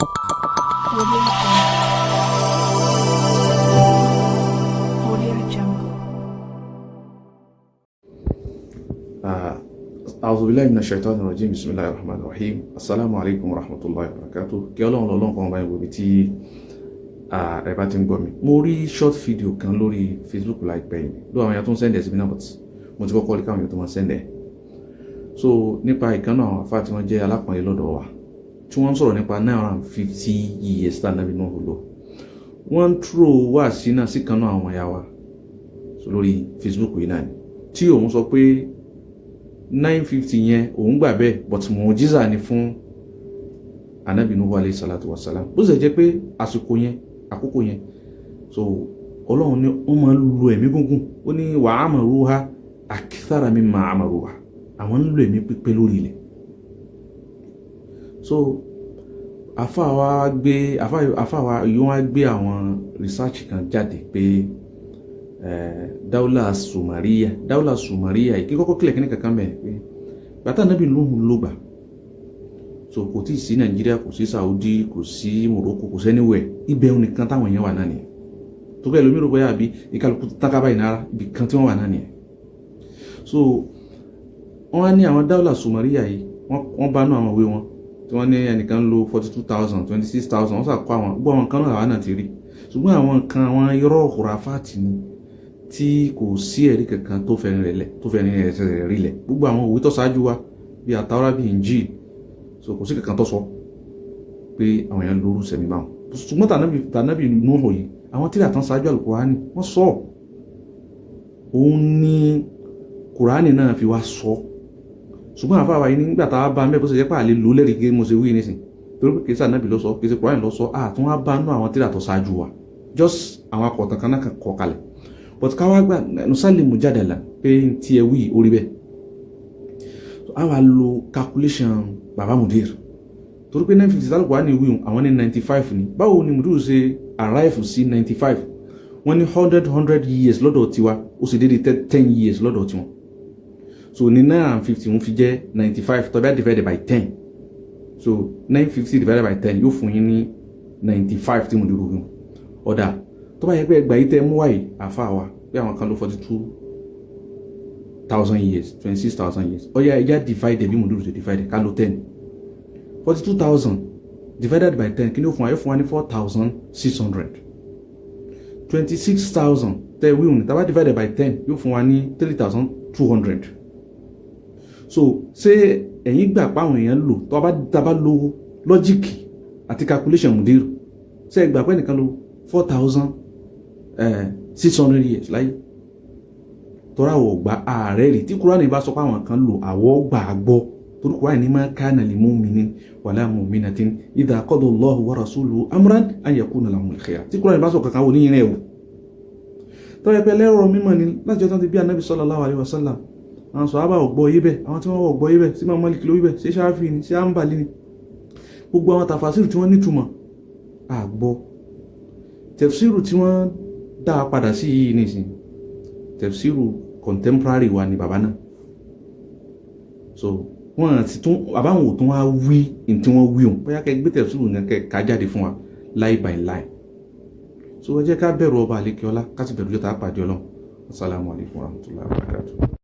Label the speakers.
Speaker 1: Audio Jungle. Audio Jungle.
Speaker 2: أعوذ بالله من الشيطان الرجيم، بسم الله الرحمن الرحيم. السلام عليكم ورحمة الله وبركاته. Kí Ọlọ́run lọ́lọ́run kan bá yín gbòbí tí ẹ bá ti ń gbọ́ mi. Mo rí short video kan lórí Facebook láìpẹ́ yìí ló àwọn èèyàn tó ń send ẹ̀ sí mi náà, but mo ti kọ́kọ́ rí káwọn èèyàn tó máa send ẹ̀. So nípa ìkànnà àwọn àfáà tí wọ́n jẹ́ alápọ̀nlé lọ́dọ̀ wa, tí wọ́n ń sọ̀rọ̀ nípa 950 years tá Ànábì Nuhu lò, wọ́n ń tró wá sí náà sí kan náà àwọn ìyá wa. So lórí Facebook yìí náà ni tí òun sọ pé 950 yẹn, òun gbà bẹ́ẹ̀, but mùjísà ni fún Anabi Nuhu alayhi salatu wa salam. Bó ṣe jẹ́ pé àsìkò yẹn, àkókò yẹn, so Ọlọ́run ní wọ́n máa ń lo ẹ̀mí gúngùn. Ó ní wa amaruha akthara mimma amaruha, àwọn ń lo ẹ̀mí pípẹ́ lórí ilẹ̀. So àfáà wa gbé, àfáà wa yìí, wọ́n á gbé àwọn research kan jáde pé dáwùlà Sumariya, dáwùlà Sumariya yìí, kí kọ́kọ́ kílẹ̀ kíní kankan bẹ́ẹ̀ pé bàtà Nàbí Nuhu ló gbà. So kò tí ì sí Nàìjíríà, kò sí Saudi, kò sí Morocco, kò sí anywhere. Ibẹ̀ òun nìkan táwọn èèyàn wà náà nìyẹn. Tó bẹ́ẹ̀ lómi rò bóyá àbí ìkàlùkù tákà báyìí náírà, ibì kan tí wọ́n wà náà nìyẹn. So wọ́n á ní àwọn dáwùlà Sumariya yìí, wọ́n bá nú àwọn ìwé wọn tí wọ́n ní ẹnìkan lo 42,000, 26,000. Wọ́n sàkó àwọn gbọ́ àwọn kan náà, àwọn náà ti rí, ṣùgbọ́n àwọn nǹkan, àwọn irọ́ khurafati ni tí kò sí ẹ̀rí kankan tó fẹ́ni rẹ̀ lẹ̀, tó fẹ́ni rẹ̀ rí lẹ̀. Gbogbo àwọn òwe tó ṣáájú wa bíi àtàwárà, bíi Injil, so kò sí kankan tó sọ pé àwọn èèyàn lóru sẹ̀mí báwọn. Ṣùgbọ́n tànàbí Nuhu yìí, àwọn tíra tán ṣáájú Àlùkùránì, wọ́n sọ òun ní Kùránì náà fi wá sọ. Ṣùgbọ́n àfáà wa yìí, nígbà tá a bá ń bẹ́ẹ̀, bó ṣe jẹ́ pé àlè lò lẹ́rìí kí mo ṣe wí nísìn, torí pé kìí ṣe Ànábì ló sọ, kìí ṣe Kùránì ló sọ, àtún wá bá nú àwọn tíra tó ṣáájú wa, just àwọn akọ̀tàn kan náà kọ kalẹ̀. But ká wá gbà nusallimu jadala pé tí ẹ wí orí bẹ́ẹ̀, a wá lo calculation baba mudir, torí pé 950 sálùkù wá ní wíwùn, àwọn ní 95 ni. Báwo ni mudir ṣe arrive sí 95? Wọ́n ní hundred hundred years lọ́dọ̀ tiwa, ó sì dédé 10 years lọ́dọ̀ tiwọn. So ní 950 wọ́n fi jẹ́ 95, tó bá divided by 10, so 950 divided by 10 yóò fún yín ní 95 tí mudir wíwùn. Ọ̀dà tó bá yẹ pé ẹgbàá yìí tẹ́ mú wáyé, àfa wa, pé àwọn kan ló 42,000 years, 26,000 years, ó yá, ẹja divide bí mudir ṣe divide, ká ló 10. 42,000 divided by 10, kí ni ó fún wa? Yóò fún wa ní 4,600. 26,000 tẹ́ wíwùn ní, tá bá divided by 10, yóò fún wa ní 3,200. So ṣé ẹ̀yin gbà pé àwọn èèyàn lò, tó bá tá bá lo logic àti calculation mudir, ṣé ẹ gbà pé ẹnìkan lò 4,600 years láyé? Tọ́ra àwọ̀ gba ààrẹ rí tí Kúránì bá sọ pé àwọn kan lò, àwọ̀ gbà á gbọ́, torí Kúránì ní ma kana li mu'minin wala mu'minatin idha qada Allahu wa rasuluhu amran an yakuna lahumul khiyara. Tí Kúránì bá sọ kankan wò níyìn rẹ̀ wò, tọ́yẹ pé lẹ́rọ mímọ́ ni láti ọjọ́ tí bí Ànábì sallallahu alaihi wasallam, àwọn sàhábà ò gbọ́ yé bẹ́ẹ̀, àwọn tí wọ́n wọ̀ gbọ́ yé bẹ́ẹ̀, sí Imam Malik ló wí bẹ́ẹ̀, sí Ṣáfì ni, sí Hanbali ni, gbogbo àwọn tàfàsírù tí wọ́n nítumọ̀ àgbọ́ tafsiru tí wọ́n dá a padà sí yìí nìsín, tafsiru contemporary wa ni bàbá náà. So wọ́n ti tún bàbá wọn ò tún wá wí ní tí wọ́n wí òun, bóyá kẹ́ gbé tafsiru yẹn kẹ́ ká jáde fún wa line by line. So ẹ jẹ́ ká bẹ̀rù ọba àlekíọ́lá, ká sì bẹ̀rù jọ́ta pàdé Ọlọ́run. Assalamu alaikum warahmatullahi wabarakatuh.